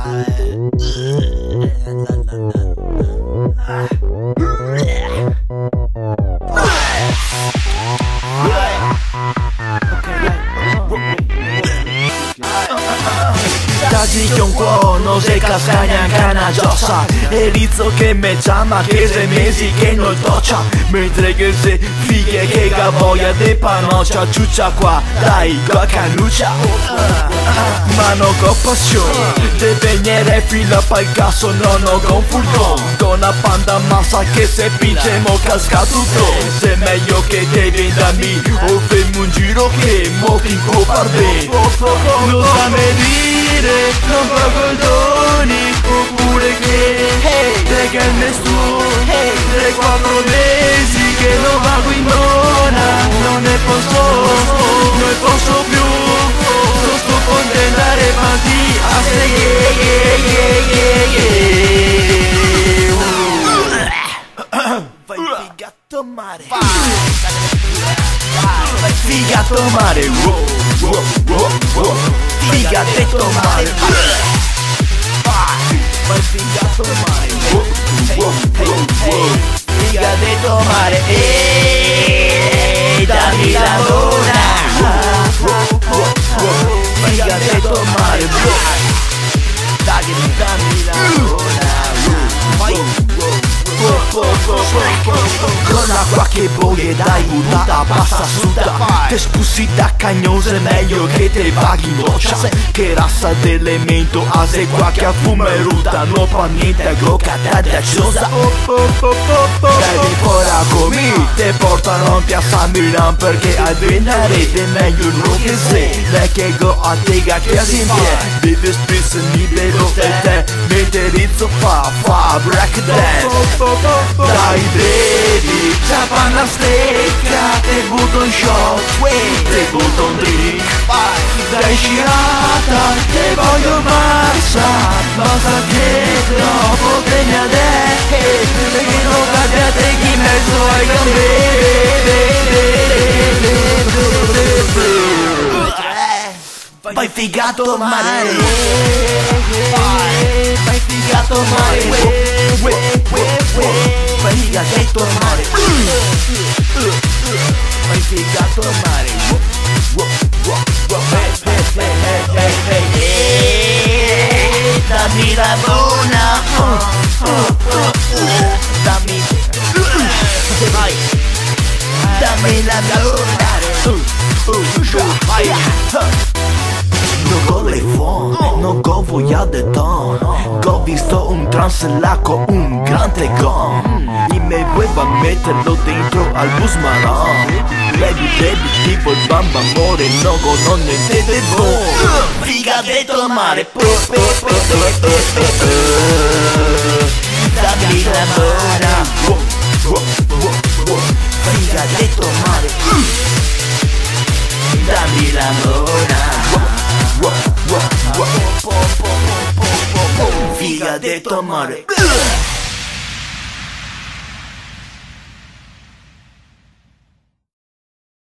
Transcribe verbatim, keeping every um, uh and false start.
Dasi che un cuo no se casca gnanca na giosa. E Rizzo che me ciama, che xe mesi che no tocia. Mentre che xe fighe che ga voia de panocia, ciucia qua, dai, go a canucia. Ma no go pasion de vegnere fila pal caso, no, no go un furgon. Go na panda masa che se pince mo casca tuto. Xe mejo che te vien da mi, o femo un giro che mo ti incopa ben. No sa me dire, no go goldoni, opure che, hey, te che me stu, hey, tre, quatro mesi che no vago in dona, no ne poso, no ne poso più, no sto contenta de andare avanti a ste, yeah, yeah, yeah, yeah, yeah. Vai, figa. Tomare. Vai, figa, tomare. Wow, wow, wow, wow. Figa de tomare. Vai, vai, figa, tomare. Wow, wow, wow, wow. Figa de tomare. Ehi, dami la bona. Wow, wow, wow, wow. Figa de tomare. Wow. Dai, dami la bona. Vai. Con l'acua che boie, dai, butata, pasa suta. Te spusi da cagnon, xe mejo che te vaghi in docia. Che rasa d'elemento, a xe qua che a fuma e ruta, no fa gnente, a goca da daciosa. Dai, fora co mi, te porto in piasa Milan, parché al venare de mejo no che xe, dai che go a tega che a xe in pie. Bevo spritz, mi bevo el tè, mentre Rizzo fa, fa break dance. Dai baby, ciapa na steca, te buto un shot, uè, te buto un drink. Dai, sciata, te voio masa, basta che dopo te mi adè, che no cade te in mezo ai gambe. Vai, figa, tomare. Vai, vai, figa, tomare. Uè, uè, uè, uè. Vai, figa, che tomare. Vai, figa, tomare. Uè, uè, uè, uè. Eh, eh, eh, eh, eh, eh. Eh, dami la bona. Dami. Vai. Dami la bona. Vai. No go le fon, no go voia de ton. Go visto un trans là co un gran tegon. I me voeva meterlo dentro al bus maron. Baby, baby, ti vol bamba, amore, no go, no gnente de bon. Figa de tomare. Dami la bona. Figa de tomare. Dami la bona. Figa de tomare.